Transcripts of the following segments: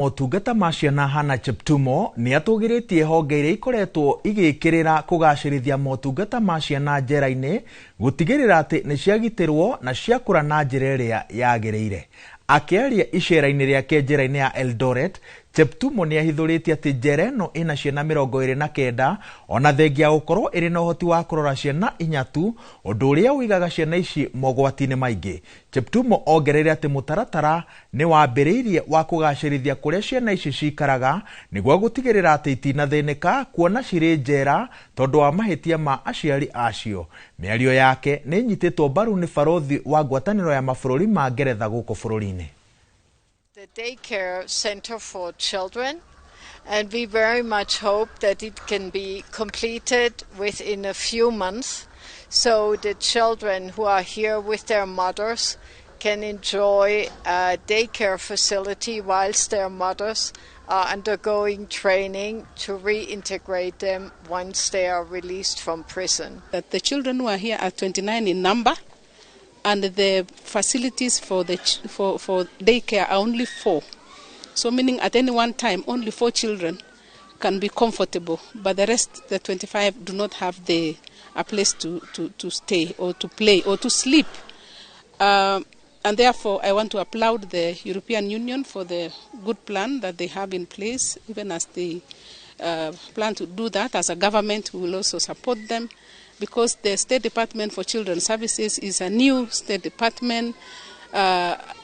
Motungata ma ciana Hannah Cheptumo nĩ atũgĩrĩtie honge iria ikoretwo igĩkĩrĩra kũgacĩrithia motungata ma ciana njera-inĩ gũtigĩrĩra atĩ nĩ ciagitĩrwo na ciakũra na njĩra ĩrĩa yagĩrĩire. Akĩaria icera-inĩ rĩake njera-inĩ ya Eldoret, Cheptumo nĩ ahithũrĩtie atĩ njera ĩno ĩna ciana 29 ona thengia ya gũkorwo ĩrĩ na ũhoti wa kũrora ciana inya tu, ũndũ ũrĩa ũigaga ciana ici mogwati-inĩ maingĩ. Cheptumo ongereire atĩ mũtaratara nĩ wambĩrĩirie wa kũgacĩrithia kũrĩa ciana ici cikaraga nĩguo gũtigĩrĩra atĩ itinathĩnĩka kuona cirĩ njera tondũ wa mahĩtia ma aciari acio. Mĩario yake nĩ ĩnyitĩtwo mbaru nĩ barothi wa ngwatanĩro ya mabũrũri ma Ngeretha gũkũ bũrũri-inĩ. The daycare center for children, and we very much hope that it can be completed within a few months so the children who are here with their mothers can enjoy a daycare facility whilst their mothers are undergoing training to reintegrate them once they are released from prison. That the children who are here are 29 in number, and the facilities for daycare are only 4. So meaning at any one time only 4 children can be comfortable, but the rest, the 25, do not have a place to stay or to play or to sleep. And therefore I want to applaud the European Union for the good plan that they have in place, even as they plan to do that. As a government, we will also support them, because the State Department for Children's Services is a new state department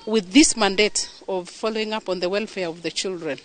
with this mandate of following up on the welfare of the children.